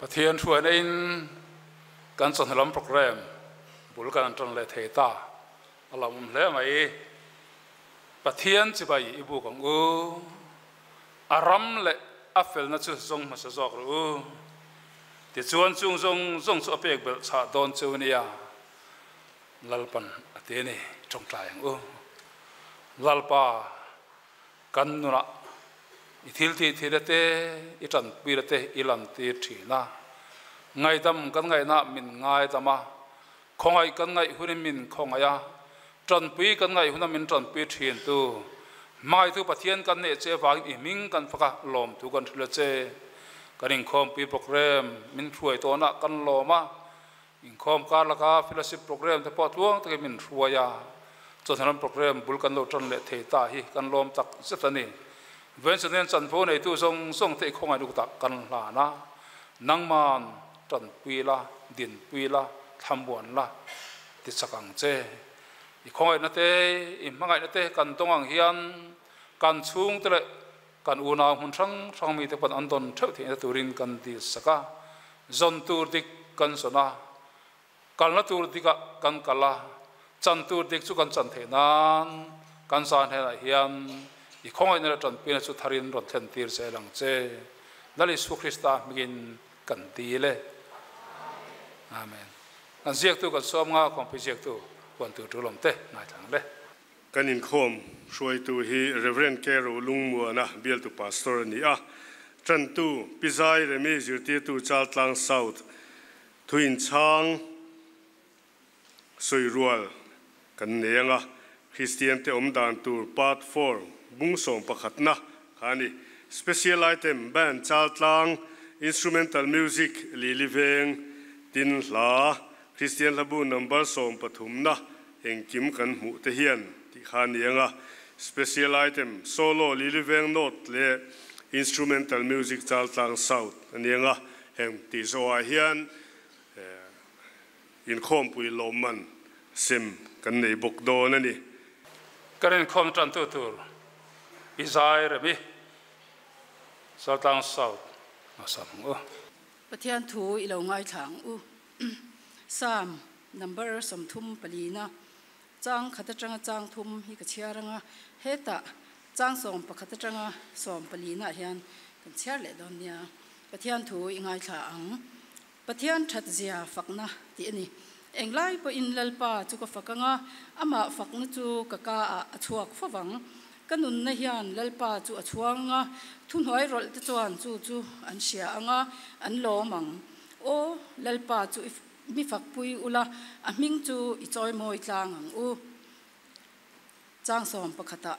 Pathian hruaina in kan chawhnu lam program bul kan tan leh thei ta a lawmawm hle mai. Pathian chibai i buk ang u. A ram leh a felna chu zawng hmasa zawk rawh u. Tichuan chung zawng zawng chu a pek belh chhah dawn cheu nia Lalpan a ti a ni. Tawngtai ang u. Lalpa kan nunah i thil tih thihna te, i tanpuina te i lantir thin a. Ngaihdam kan ngaihnaah min ngaidam a, khawngaih kan ngaih hunin min khawngaih a, tanpui kan ngaih huna min tanpui thin tu, hmangaihtu Pathian kan neih che avangin i hming kan fak a, lawmtu kan hrilh a che. Kan inkhawmpui program min hruai tawnah kan lawm a, Inkhawm kar laka fellowship program te pawh tluang takin min hruai a, chawhnalam program bul kan lo tan leh thei ta hi kan lawm tak zet a ni. Venchawhnen chanvo neitu zawng zawng te i khawngaih luk tak kan hlan a, nangman tanpui la, dinpui la, thlamuan la ti chak ang che. I khawngaihna te, i hmangaihna te kan dawng ang hian kan chhungte leh Kan unau hmun hrang hrang mite pawn an dawn theuh theihna turin kan dil sak a, zawn tur dik kan zawn a, kalna tur dikah kan kal a, chan tur dik chu kan chan theih nan kan zan hnenah hian i khawngaihna leh tanpuina chu tharin rawn thlen tir zel ang che. Lal Isu Krista hmingin kan dil e. Amen. Kan ziaktu kan sawm nga, kawngpui ziaktu huan tur tul awm te ngaithla ang le. Kan inkhawm hruaitu hi Rev. K. Rolungmuana bialtu Pastor a ni a, Tantu Pi Zai Remi zirtirtu Chaltlang South thuinchhang sawirual kan nei anga Kristian te awm dan tur Part 4 bung sawm pakhatna kha a ni. Special Item Band Chaltlang Instrumental Music Lili Veng Tin Hla Kristian Hlabu Number 13na Engkim kan hmuh te hian tih kha a ni ang a, Special Item, Solo, Lily Veng North leh Instrumental Music Chaltlang South a ni ang a, heng tih zawhah hian inkhawmpui lawmman sem kan nei bawk dawn a ni. Kan inkhawm tantu tur i zai rem i Chaltlang South a sam ang u. Pathian thu i lo ngaithla ang u. Psalm number 34 na chang khat atanga chang thum hi ka chhiar anga, hetah chang 11 atanga 14 naah hian kan chhiar leh dawn nia. Pathian thu i ngaithla ang. Pathian that zia fakna tih a ni. Englai pawhin Lalpa chu ka fak anga, amah fakna chu ka ka ah a chhuak fo vang. Ka nunna hian Lalpa chu a chhuang anga, thuhnuai rawlh te chuan chu chu an hria anga, an lawm ang. Aw Lalpa chu i mi fakpui ula, a hming chu i chawimawi tlang ang u. Chang 11ah,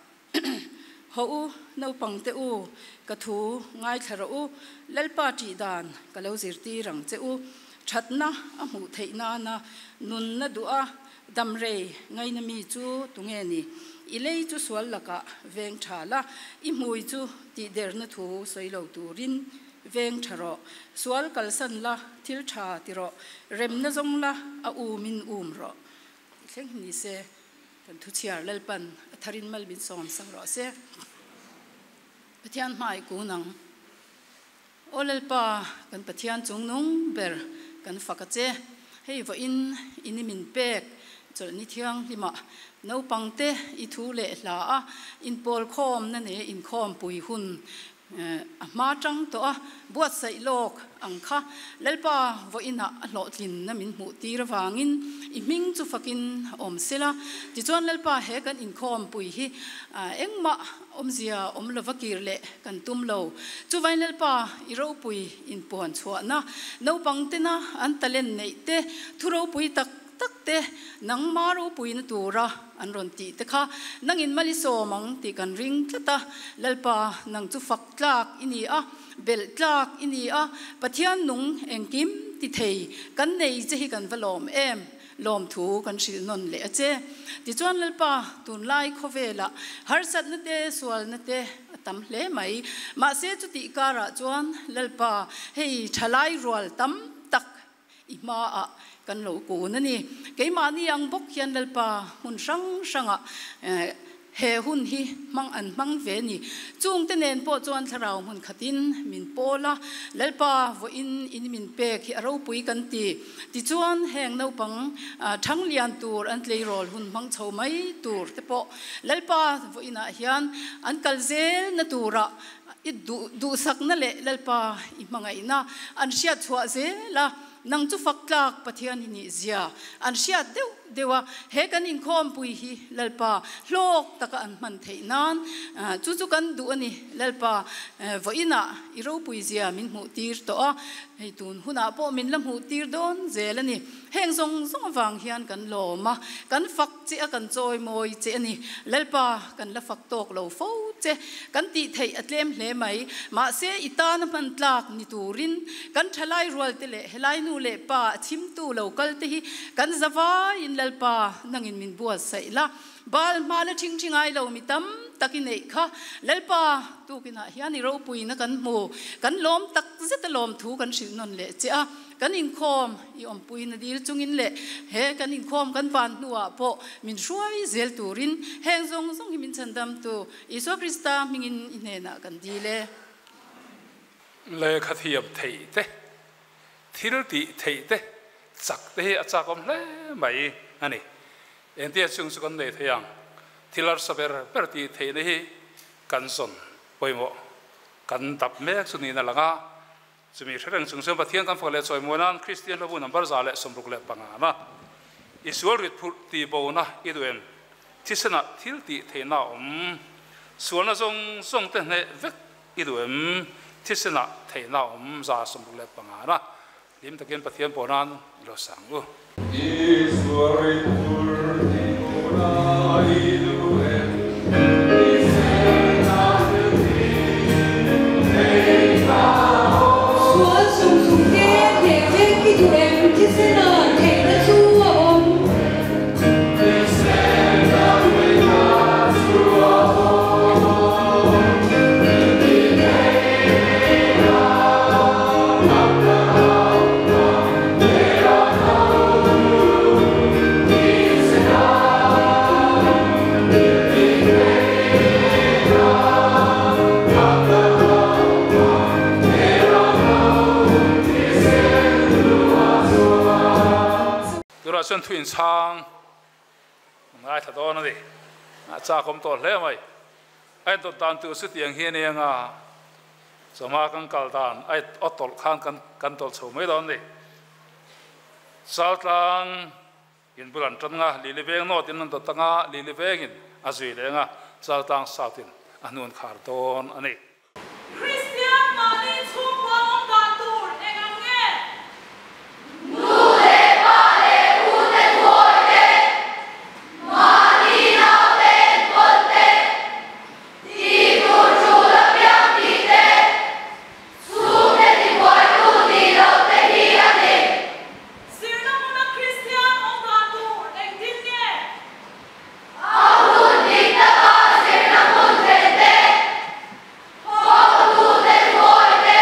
Haw u, naupang te u, ka thu ngaithla rawh u, Lalpa ṭih dan ka lo zirtir ang che u. Ṭhatna a hmuh theih nana nunna duh a, damrei ngaina mi chu tunge ni? I lei chu sual lakah veng ṭha la, i hmui chu tihderna thu sawi lo turin Veng tha rawh, sual kalsan la, thil tha ti rawh, remna zawng la, a umin um rawh. Tih thleng hi ni se, kan thu chhiar Lalpan a tharin mal min sawm sak rawh se. Pathian hmai kun ang. Aw Lalpa, kan Pathian chung nung ber kan fak a che. Hei vawiin in i min pek chawlhni thianghlimah naupangte i thu leh hla a, inpawlkhawmna nei inkhawmpui hun A hma tang tawh a, buatsaih lawk ang kha Lalpa vawiinah a hlawhtlinna min hmuh tir avangin i hming chu fakin awm sela. Tichuan Lalpa he kan inkhawmpui hi engmah awmzia awm lova kir leh kan tum lo. Chuvain Lalpa i ropui inpuan chhuahna naupang tena an talent neih te thu ropui tak tak te nangma ropuina tura an rawn tih te kha nangin mal i sawm ang tih kan ring tlat a, Lalpa nang chu fak tlak i ni a, belh tlak i ni a, Pathian nung engkim ti thei kan nei che hi kan va lawm em, lawmthu kan hrilh nawn leh a che. Tichuan Lalpa tunlai khawvelah harsatna te sualna te a tam hle mai, mahse chutih karah chuan Lalpa hei thalai rual tam tak I hmaah kan lo kun a ni. Keimahni ang bawk hian Lalpa hmun hrang hrangah He hun hi hmang an hmang ve ni. Chungte nen pawh chuan thlarau hmun khatin min pawl a, Lalpa vawiin in min pek hi a ropui kan ti. Tichuan heng naupang thang lian tur an tleirawl hun hmang chho mai tur te pawh Lalpa vawiinah hian an kal zel na turah i duhsakna leh Lalpa i hmangaihna an hriat chhuah zel a. Nang chu fak tlak Pathian hi nih zia an hriat deuh deuh a, he kan inkhawmpui hi Lalpa hlawk taka an hman theih nan chu chu kan duh a ni. Lalpa vawiinah i ropui zia min hmuh tir tawh a, hei tun hunah pawh min la hmuh tir dawn zel a ni. Heng zawng zawng avang hian kan lawm a, kan fak che a, kan chawi mawi che a ni. Lalpa kan la fak tawk lo fo che, kan tih theih a tlem hle mai. Mahse i tana hman tlak ni turin kan thalai rual te leh helai nu leh pa a chhimtu lo kal te hi kan zavaiin Lalpa nangin min buatsaih la. Baal hma la thing thi ngai lo mi tam tak i neih kha Lalpa tukinah hian i ropuina kan hmu. Kan lawm tak zet a lawm thu kan hrilh nawn leh che a. Kan inkhawm i awmpuina dil chungin leh he kan inkhawm kan van hnuah pawh min hruai zel turin heng zawng zawng hi min chhandamtu Isua Krista hmingin i hnenah kan dil e. Lehkha thiam theih te, thil tih theih te, chak te hi a chakawm hle mai a ni. Engtia chung chu kan nei thei ang? Thil harsa ber ber tih theihna hi kan zawn pawimawh kan dap mek chu niin a lang a. Chumi hre reng chung chuan Pathian kan fak leh chawimawi nan Kristian hlabu number 165 na i sual rit phurh tih bona i duh em? Thisenah thil tih theihna a awm. Sualna zawng zawng te hneh vek i duh em? Thisenah theihna a awm 165 na hlim takin Pathian pawh nan i lo sang u. I sual rit phurh tih bona i duh em? Thisenah thil tih theihna a awm. Sual sung sung te hneh vek i duh em? Thisenah theihna chu a awm. Thisenah theihna chu a awm. Thil tih theihna takna Tunah chuan thu inchhang a ngaithla dawn a ni. A chakawm tawh hle mai. A indawt dan tur chu tiang hi a nia nga, chawhma kan kal dan a aw tawlh khan kan kan tawlh chho mai dawn a ni. Chaltlang in bul an tan nga, Lili veng North in an dawt anga, Lili vengin a zui leh anga, Chaltlang South in a hnun khar dawn a ni. Kristian mahni chhungkua awm dan tur eng ang nge? Nu leh pa leh u te thuawi te, mahni nau te enkawl te, tih tur tul apiang tih te, chhungte tibuaitu nih loh te hi a ni. Zirna hmuna Kristian awm dan tur engtin nge? A hun dik taka zirna hmun thlen te, thawktute thuawi te.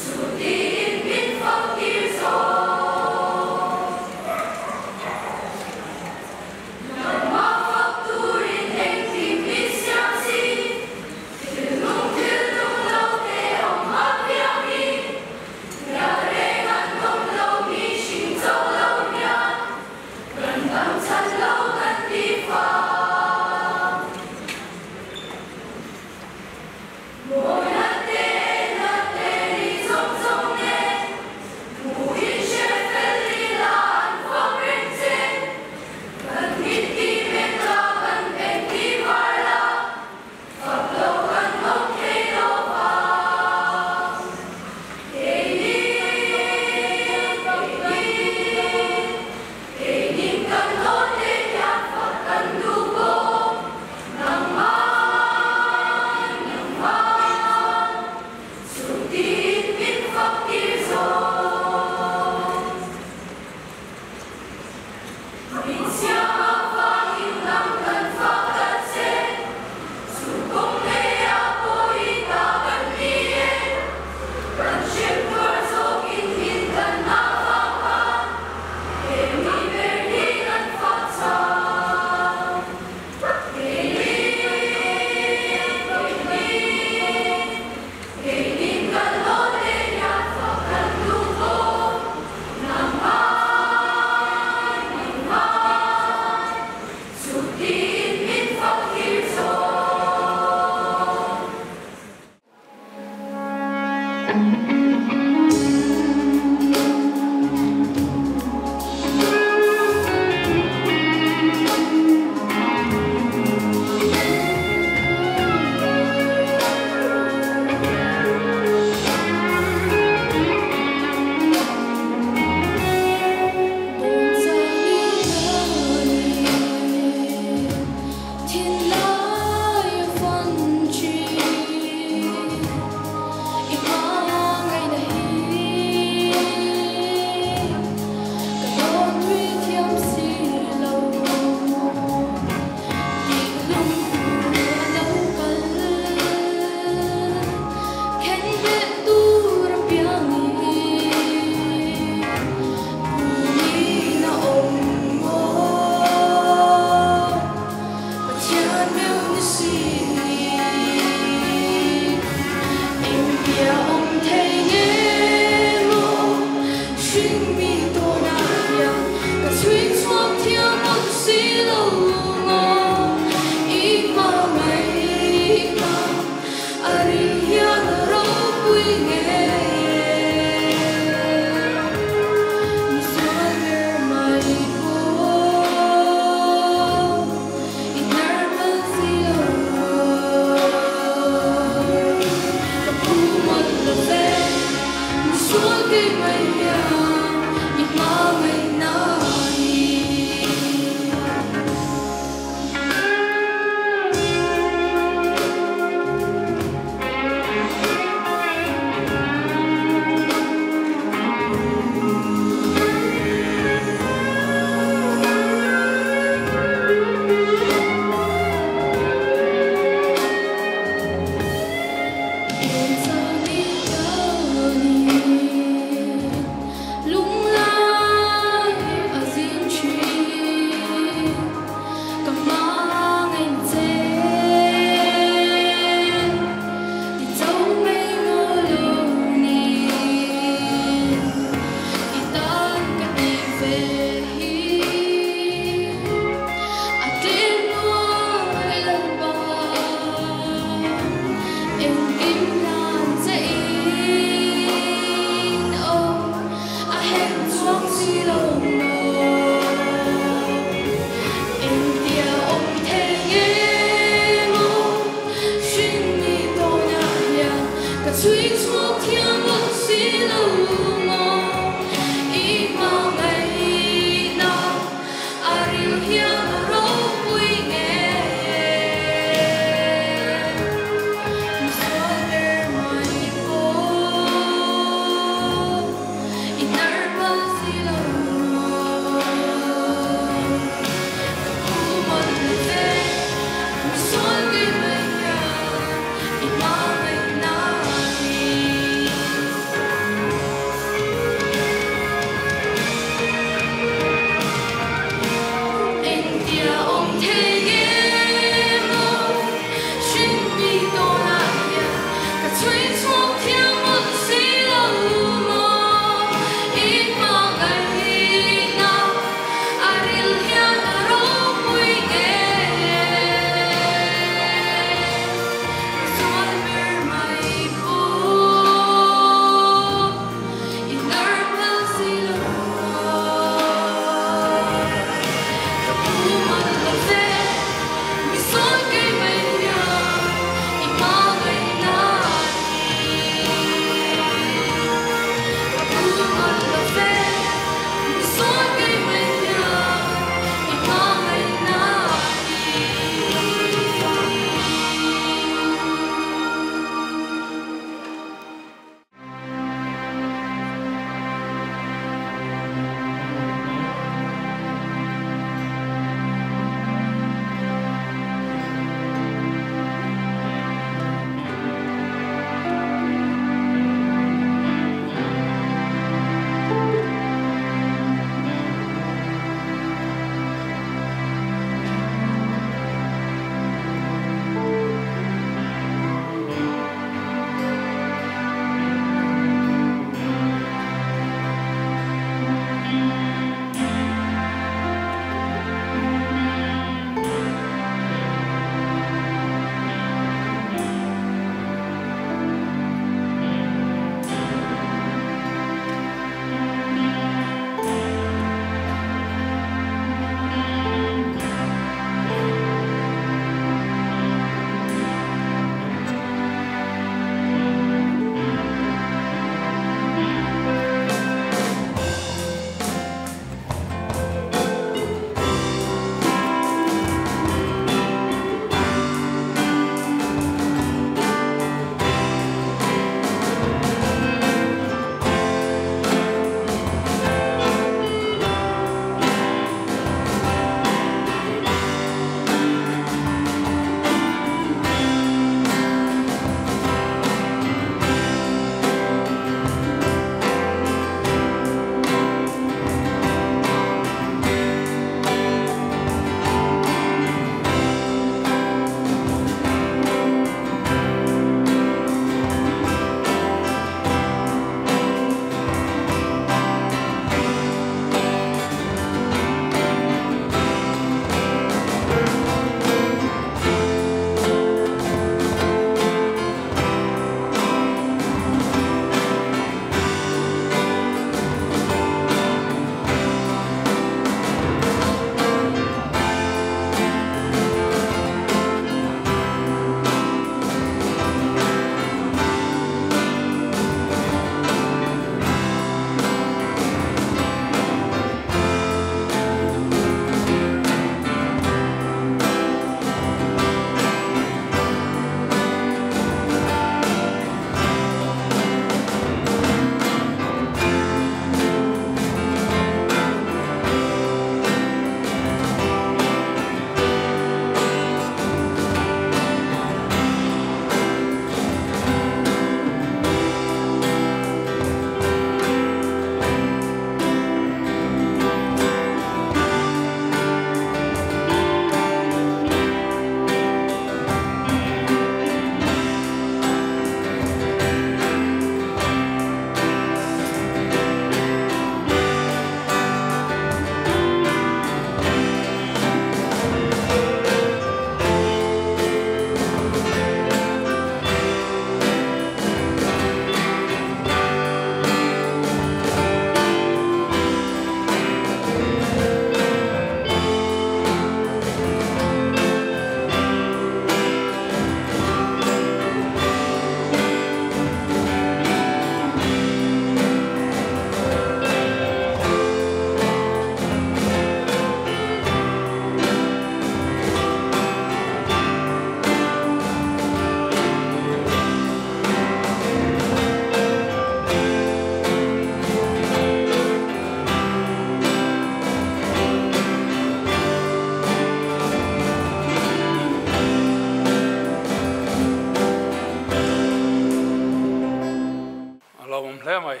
hle mai.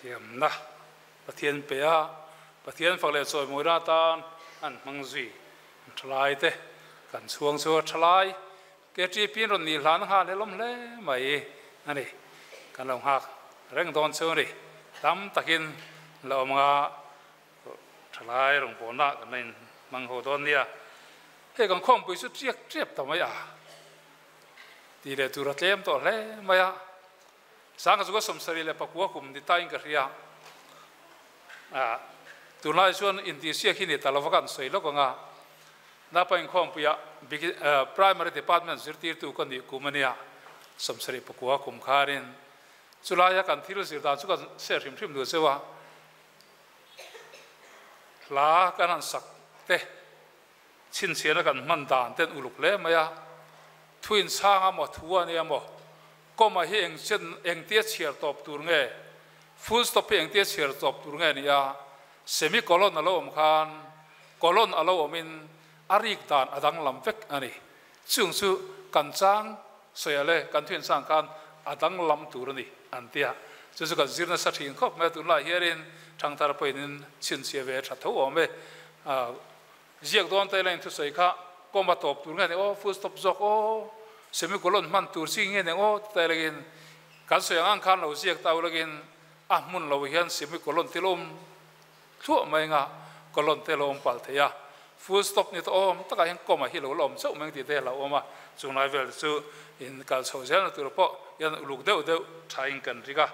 Thiamna Pathian pe a, Pathian fak leh chawimawina atan an hmang zui. An thalai te kan chhuang chu a thalai KTP in rawn nih hlan nghal hlelawm hle mai a ni. Kan lo nghak reng dawn chu a ni. Tam takin la awm anga thalai rawngbawlna kan la inhmang ho dawn nia. Hei kan khawmpui chu tiak tep ta mai a tih leh tur a tlem tawh hle mai a. Sangha chu ka 74 kum ni tain ka hria. A tunlai chuan intihsiak hi ni ta lova kan sawi lawk anga Napa inkhawmpuia Primary Department zirtirtu ka nih kum ania 79 kum kharin chulaia kan thil zir dan chu kan share hrim hrim duh cheu a. Hla kan han sak te chhinchhiahna kan hman dan ten uluk hle mai a. Thu inchhang a maw thu a nia maw Comma hi eng chen engtia chhiar tawp tur nge? Full stop hi engtia chhiar tawp tur nge ni a? Semicolon a lo awm khan colon a lo awmin a rik dan a danglam vek a ni. Chung chu kan chang sawi leh kan thu inchang khan a danglam tur a ni an ti a. Chu chu kan zir nasa thin khawp mai a, tunlai hianin thangthar pawhin chhinchhiah ve tha tho awm e. Ziak dawn te la inthusawi kha comma tawp tur nge ni aw, full stop zawk aw, semicolon hman tur chi nge ni aw ti lengin kan sawi ang ang khan lo ziak ta ulangin a hmun lo hian semicolon te lo awm thluah mai anga colon te lo awm palh thei a, full stop ni tawh awm takah hian comma hi lo la awm chauh mai ang tih te a lo awm a, chunglai vel te chu in kal chho zelna tur pawh hian uluk deuh deuh thain kan rik a.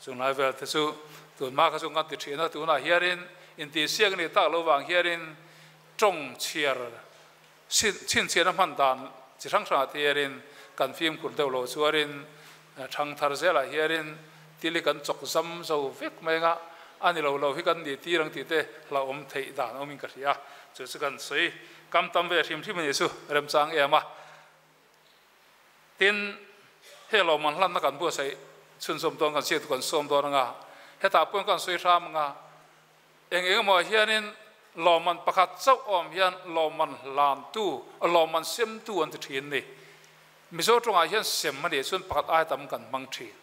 Chunglai vel te chu tunhma kha chu kan ti thin a, tunah hianin intihsiak ni tak lo vang hianin tawng chhiar chhinchhiahna hman dan chi hrang hrangah te hianin kan fimkhur deuh lo chuanin thang thar zelah hianin thil hi kan chawk zam zo vek mai anga a ni lo lo hi kan ni tir ang tih te hlauhawm theih dan awmin ka hria. Chu chu kan sawi kam tam ve hrim hrim a nih chu remchang em a. Tin, hei lawmman hlanna kan buatsaih chhunzawm dawn kan siatu kan sawm dawn anga, hetah pawhin kan sawi hram anga, eng eng emaw ah hianin lawmman pakhat chauh awm hian lawmman hlantu, lawmman semtu an ti thin ni. Mizo tawngah hian sem a nih chuan pakhat ai tam kan hmang thin.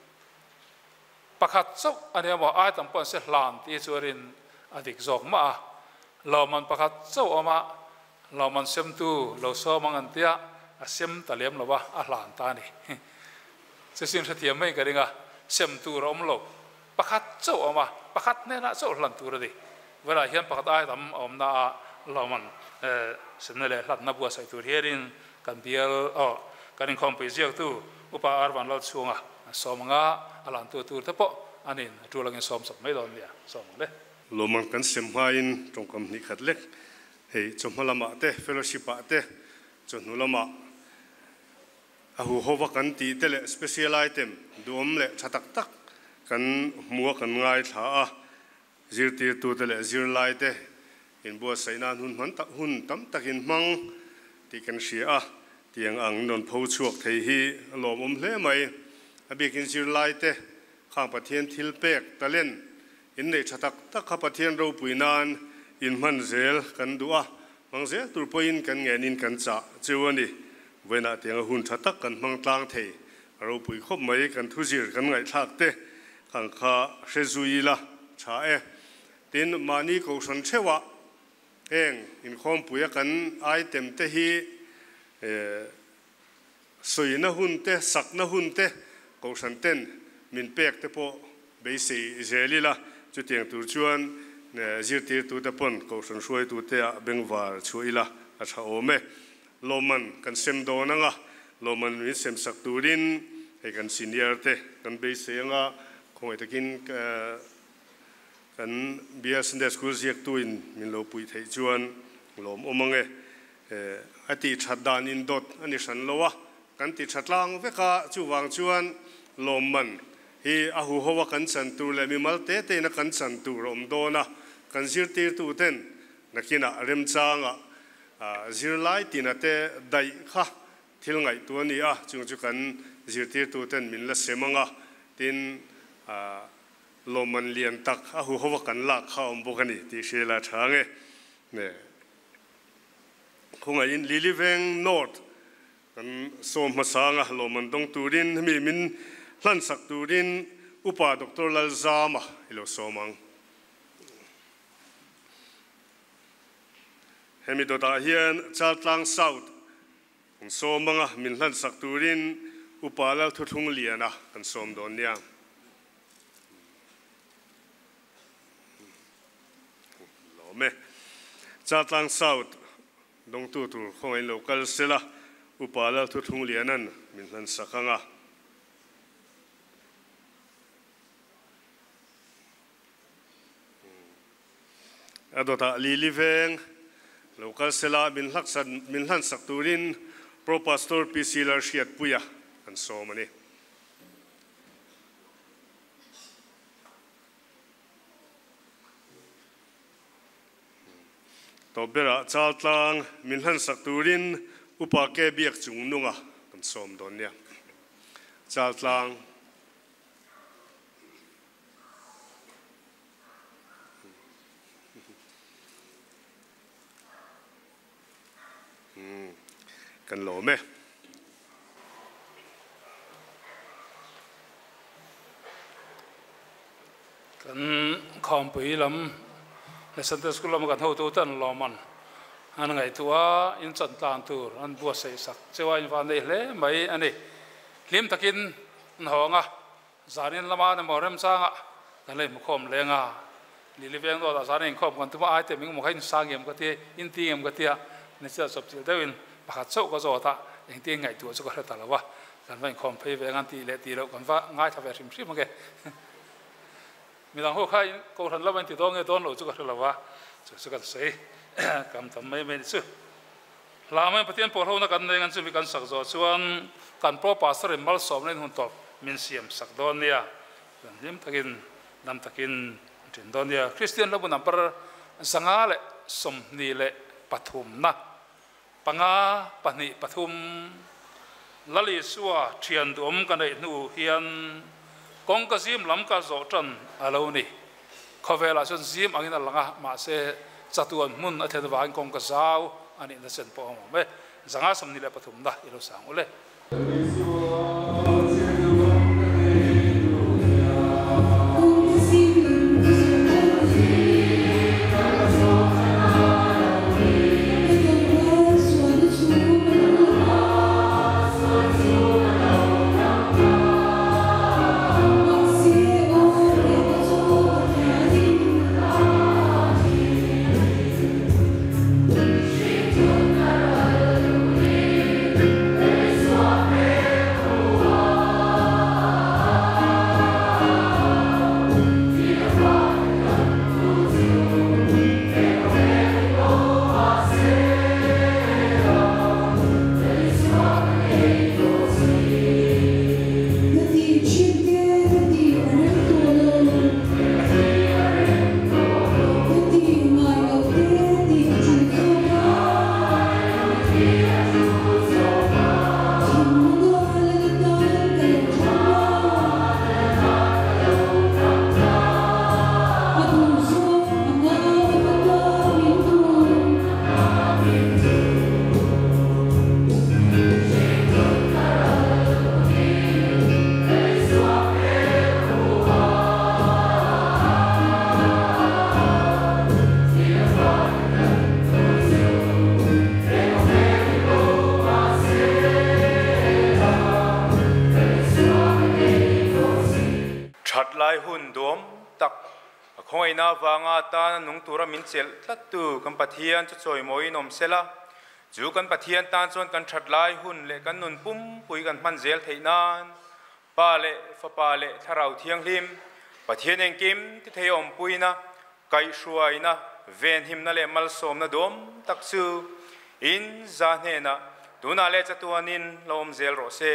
Pakhat chauh a nia maw ai tam pawh an se hlan tih hi chuanin a dik zawk mah a. Lawmman pakhat chauh awm a, Lawmman semtu lo sawm ang an tia, a sem ta lem lo a, a hlan ta a ni. Chusin hrethiam mai ka ring a, sem tur a awm lo. Pakhat chauh a awm a, pakhat hnenah chauh hlan tur a ni. Vawilah hian pakhat ai tam a awmna a lawmman semna leh hlanna buatsaih tur hianin kan bial aw kan inkhawmpui ziaktu Upa Arvan Lalchhunga an sawm ang a, a hlantu tur te pawh anin a tul angin sawm chawp mai dawn nia, sawm ang le. Lawmman kan sem hmain tawngkam hnih khat lek Hei chawhma lamah te, fellowship ah te, chawhnu lamah a huhova kan tih te leh special item duhawm leh tha tak tak kan hmu a kan ngaithla a, zirtirtute leh zirlaite inbuatsaih nan hun hman tak hun tam takin hmang tih kan hria a, tiang ang rawn pho chhuak thei hi a lawmawm hle mai. A biakin zirlaite khang Pathian thil pek talent Inneih tha tak tak kha Pathian ropui nan inhman zel kan duh a, hmang zel tur pawhin kan ngenin kan chah cheu a ni. Vawiinah tianga hun tha tak kan hmang tlang thei. A ropui khawp mai, kan thuzir kan ngaihthlak te kan kha hre zui ila tha e. Tin, mahni kohhran theuhah heng inkhawmpuia kan item te hi Sawina hun te, sakna hun te, kohhran ten min pek te pawh beisei zel ila, chutiang tur chuan zirtirtute pawn kohhran hruaitute ah bengvar chhuah ila a tha awm e. Lawmman kan sem dawn anga, lawmman min sem sak turin hei kan senior te kan beisei anga, khawngaih takin kan Bial Sunday School ziaktuin min lo puih theih chuan lawmawm ange. A tih that dan in dawt a ni hran lo a, kan ti tha tlang vek a, chuvang chuan lawmman hi a huho a kan chan tur leh mimal te te in a kan chan tur a awm dawn a, kan zirtirtu ten nakinah remchangah zirlai tina te daih kha thil ngaihtu a ni a, chung chu kan zirtirtu ten min la sem ang a, tin lawmman lian tak a huho a kan lak kha a awm bawk a ni tih hria ila tha ang e. Khawngaihin Lily Veng North kan sawm hmasanga lawmman dawng turin hemi min hlansak turin Upa Doctor Lalzama i lo sawm ang. Hemi dawtah hian Chaltlang South kan sawm anga min hlansak turin Upa Lalthuthlung Liana kan sawm dawn nia. Lawm e. Chaltlang South dawngtu tur khawngaih lo kal sela Upa Lalthuthlung Liana'n min hlansak anga. A dawtah Lili veng lo kal sela min hlaksan min hlansak turin Pro Pastor PC Lalhriatpuia kan sawm a ni. Tawp berah Chaltlang min hlansak turin Upa Ke Biak Chungnunga kan sawm dawn nia. Chaltlang. Kan lawm e. Kan khawmpui lam leh Sunday School lama kan hotu te an lawm an an ngaihtuah a, in chan tlan tur an buatsaih sak cheu a, in van nei hle mai a ni. Hlim takin an hawng a, Zanin lama an emaw remchanga kan la inhmukhawm leng a, Lili veng dawtah zanin inkhawm kan tum a, item engemaw kha insang em ka ti, inti em ka ti a, nichina chawp chilh deuhin pakhat chauh ka zawt a, engtin ngaihtuah chu ka hre ta lo a, kan va inkhawm phei ve ang an tih leh tih loh kan va ngaithla ve hrim hrim ang e. Midang ho kha kohhran lama inti dawn nge dawn lo chu ka hre lo a, chu chu kan sawi kam tam mai mai ni chu. Hla mai Pathian pawh hlona kan nei ngan chumi kan sak zawh chuan kan Pro Pastor in malsawmna in hun tawp min siam sak dawn nia, kan hlim takin dam takin an ṭin dawn nia. Kristian hlabu number 523 na 5 2 3 Lal Isua ṭhian duhawm ka neih hnu hian kawngka zim lam ka zawh ṭan a lo ni. Khawvelah chuan zim angin a lang a, mahse chatuan hmun a thlen avangin kawngka zau a nihna chen pawh a awm e. 523 na i lo sang ule. That lai hun duam tak a khawngaihna avanga tana nung tura min chelh tlattu kan Pathian chu chawimawiin awm sela, chu kan Pathian tan chuan kan that lai hun leh kan nun pumpui kan hman zel theih nan Pa leh Fapa leh Thlarau Thianghlim, Pathian engkim ti thei awmpuina, kaihhruaina, venhimna leh malsawmna duam tak chu in za hnenah tunah leh chatuanin lo awm zel rawh se.